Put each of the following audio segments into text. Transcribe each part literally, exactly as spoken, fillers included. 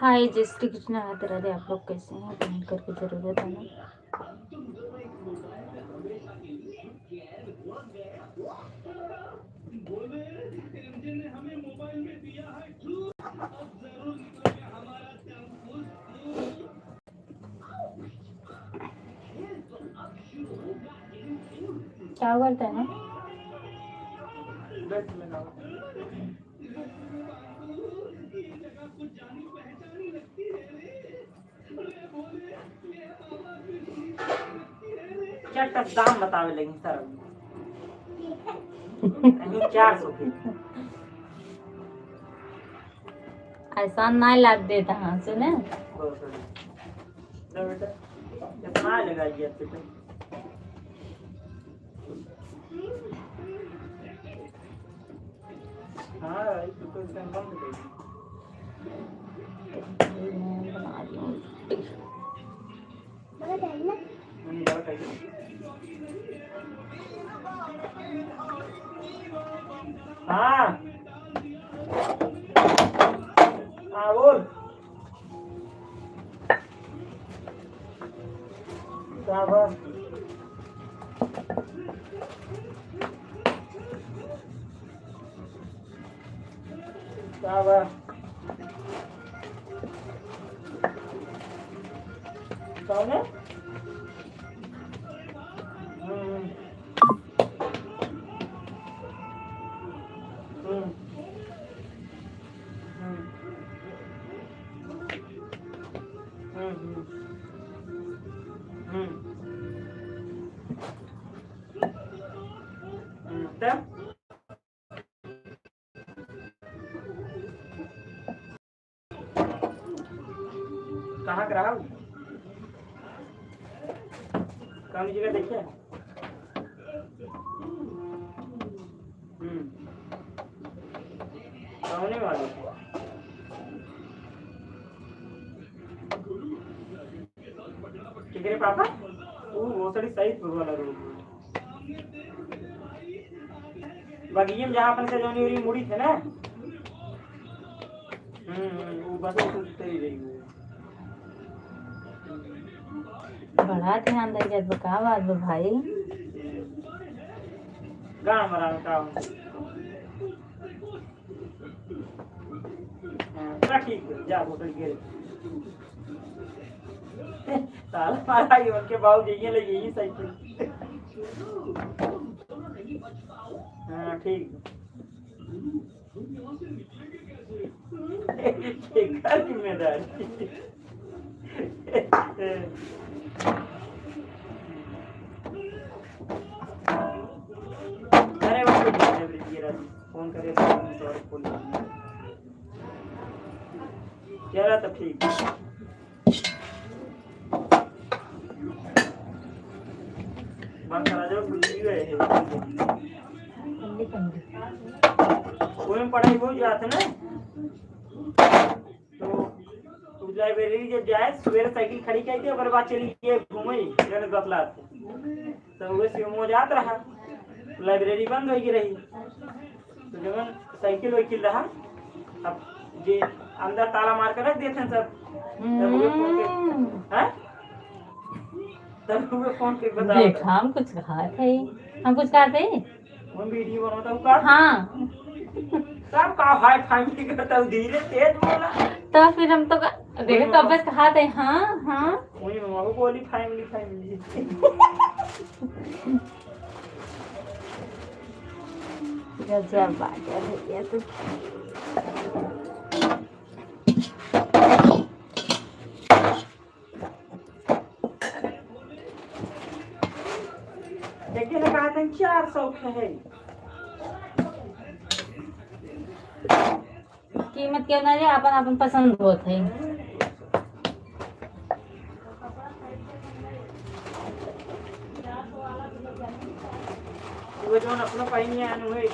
हाय, जय श्री कृष्ण, राधे राधे। आप लोग कैसे हैं? कमेंट करके जरूर बताना। क्या करते हैं? चट दाम बतावे लगी सर। अभी चार सौ के। ऐसा ना लाग देता, हाँ, सुने? बहुत सही। लो बेटा, इतना आ जाएगा ये आपके पे। हाँ, ये तो कोई संबंध नहीं। बना रही हूँ। हम्म, बड़ा खाइए। हाँ। हाँ, बोल। शाबाश। का बा? कौन है? हम्म, हम्म। हम्म। हम्म। हम्म, हम्म। हम्म। हम्म, तब? कहाँ के रहा? कौन जगह देखे? हम्म। कौने वाले? केकरे पापा? ऊ भोसड़ी सहित वाला रोड। बगिये में जहाँ अपन से जौनी ओरी मुड़ी थे ना। हम्म, हम्म, वो बस उसी तरह रही हुई। बड़ा ध्यान दे जात बा, का बात बा भाई? गाँव में रहन का हो? हाँ, तो ठीक है, जा, वो तो गिर। ताला मारा, ये उनके बाबू जाइए ले, यही साइकिल। हाँ, ठीक है। क्या जिम्मेदारी? अरे, वो तो फोन करे, फोन करे, फोन करे। चला तो ठीक। बात करा जाओ, कुछ भी है। ओही में पढ़ाई हो जात है ना, तो उ लाइब्रेरी जब जाए, सुबेरे साइकिल खड़ी कइ के, ओकर बाद चली गए घूमे, गणेश बतलात। तो उहे शिवमो जात रहा, लाइब्रेरी बंद होइ गई रही। तो जवन साइकिल वाइकिल रहा, अब जे अंदर ताला मार के रख देते हैं सब, तब उहे फोन पे, हम्म। हैं? तब उहे फोन पे बताओ। देख, हम कुछ कहा थे, हम कुछ कहा थे। हम वीडियो बनाता हूँ का? हाँ। सब का हाय फैमिली करता हूँ, धीरे तेज बोला। तो फिर हम तो का-, देखे वही तो मामा। बस कहा थे, हाँ, हाँ। वही मामा को बोली फैमिली, फैमिली। गजब बात है भैया तू। देखिए ना, कहा था चार सौ के है। कीमत केहू ना ले, आपन, आपन पसंद होत है। वो जौन अपना पहिनिया है, वही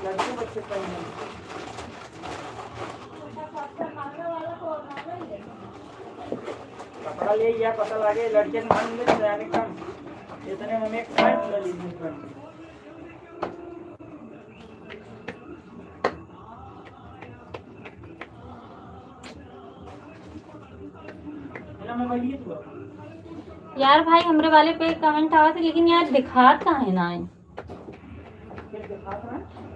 लड़के बच्चे पहिने। कपड़ा ले या पता लागे, लड़के के मन में जाने कम। इतने में मैं खाए पूरा लीजिए। यार भाई, हमरे वाले पे comment आवत है, लेकिन यार दिखात काहे ना है?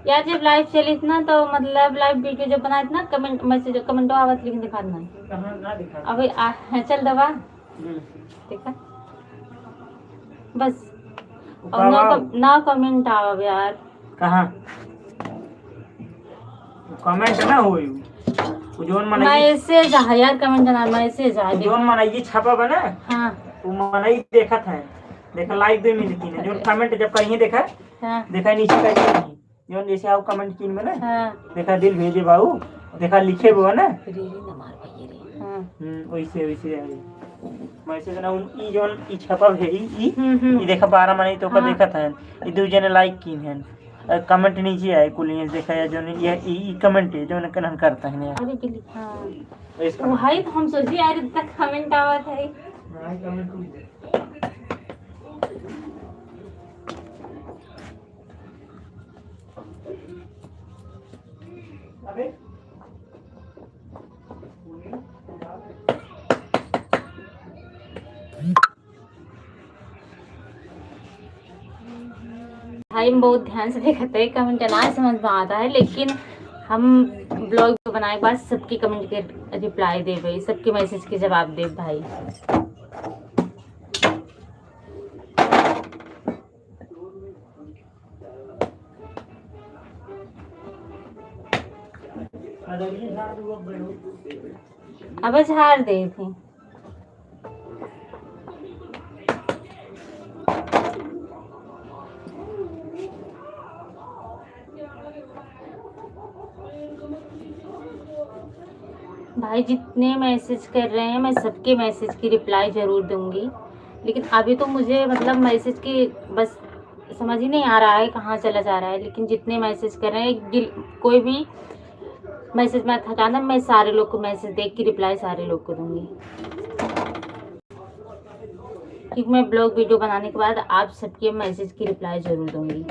यार, जब live चलित ना, तो मतलब live video जब बनाइत ना, comment, message, comment आवत, लेकिन दिखात ना है। कहाँ ना दिखात? अबे आ, है, चल दबा। हम्म। देखा? बस। और ना कम-, ना comment आवा यार। कहाँ? Comment ना होई। वो जौन मनई message आ यार, comment ना, message आ, वो जौन मनई छपा बा ना, हाँ। वो मनई देखत है। देखा, like दो मिनट की ना, जौन comment जब करिए देखा, हाँ। देखा नीचे करिए, जौन जैसे आओ comment कीन में ना, हाँ। देखा दिल भेजे बाऊ, देखा लिखे बा ना। रे, रे, न मार भैया रे। हाँ। हम्म, वैसे, वैसे आई। Message ना, उन, ई जौन, ई छपा है, ई, ई, हम्म, हम्म। ई देखा बारह मनई तो का हाँ। देखत है, ई दू जने like कीन है। अ, comment नीचे आए, कुल ये देखा या जौन ये, ई, ई comment है, जौन कन हम करता है ना। अरे बिल्ली, हाँ। इसका वो है तो हम सोची यार, इतना comment आवत है। हाँ, comment को भी दे। अबे। भाई, हम बहुत ध्यान से देखत है, comment ना समझ में आता है, लेकिन हम vlog बनाए के बाद सबके comment के reply देबे, सबके message के जवाब देब भाई। अबे झाड़ दे थी। भाई, जितने message कर रहे हैं, मैं सबके message की reply ज़रूर दूंगी, लेकिन अभी तो मुझे, मतलब, message की बस समझ ही नहीं आ रहा है कहाँ चला जा रहा है, लेकिन जितने message कर रहे हैं, एक दिल, कोई भी message मत हटाना, मैं सारे लोग को message देख के reply सारे लोग को दूंगी, क्योंकि मैं vlog video बनाने के बाद आप सबके message की reply ज़रूर दूंगी।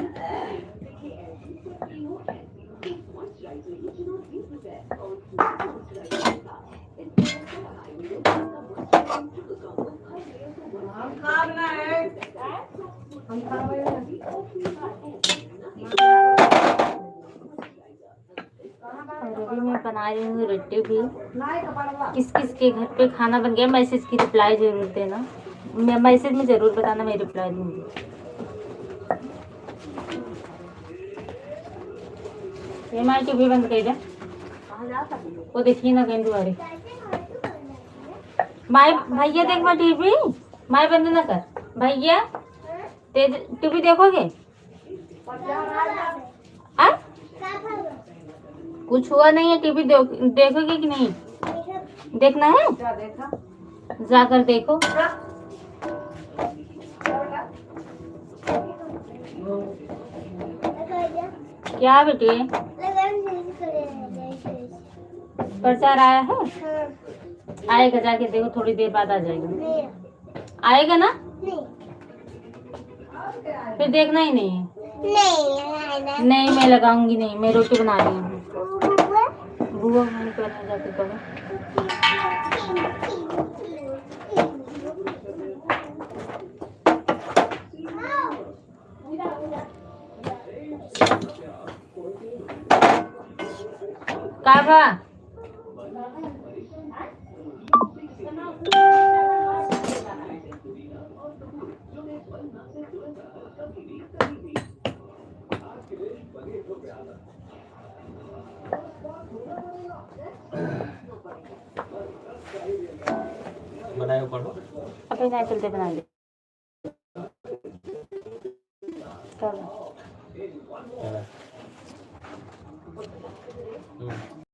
और अभी मैं बना रही हूँ रोटी भी। किस किस के घर पे खाना बन गया, message की reply ज़रूर देना, मैं message में ज़रूर बताना, मैं reply दूँगी। ये माई टीवी बंद कर दे, वो देखिए ना कहीं दुआरे। माई, भैया देख माई टीवी, माई बंद ना कर भैया। तेज टीवी देखोगे? आ? कुछ हुआ नहीं है, टीवी देख-, देखोगे कि नहीं? देखना है? जाकर देखो। क्या बेटे? प्रचार आया है? आएगा, जाके देखो, थोड़ी देर बाद आ जाएगा। आएगा ना? नहीं। फिर देखना ही नहीं है। नहीं, नहीं, नहीं। नहीं, मैं लगाऊंगी नहीं, मैं रोटी बना रही हूँ। बुआ, बुआ, वहीं पर है, जाके करो। का बा? बनाए पढ़ो। अबे ना, चलते बना ले। चलो। चलो। हम्म।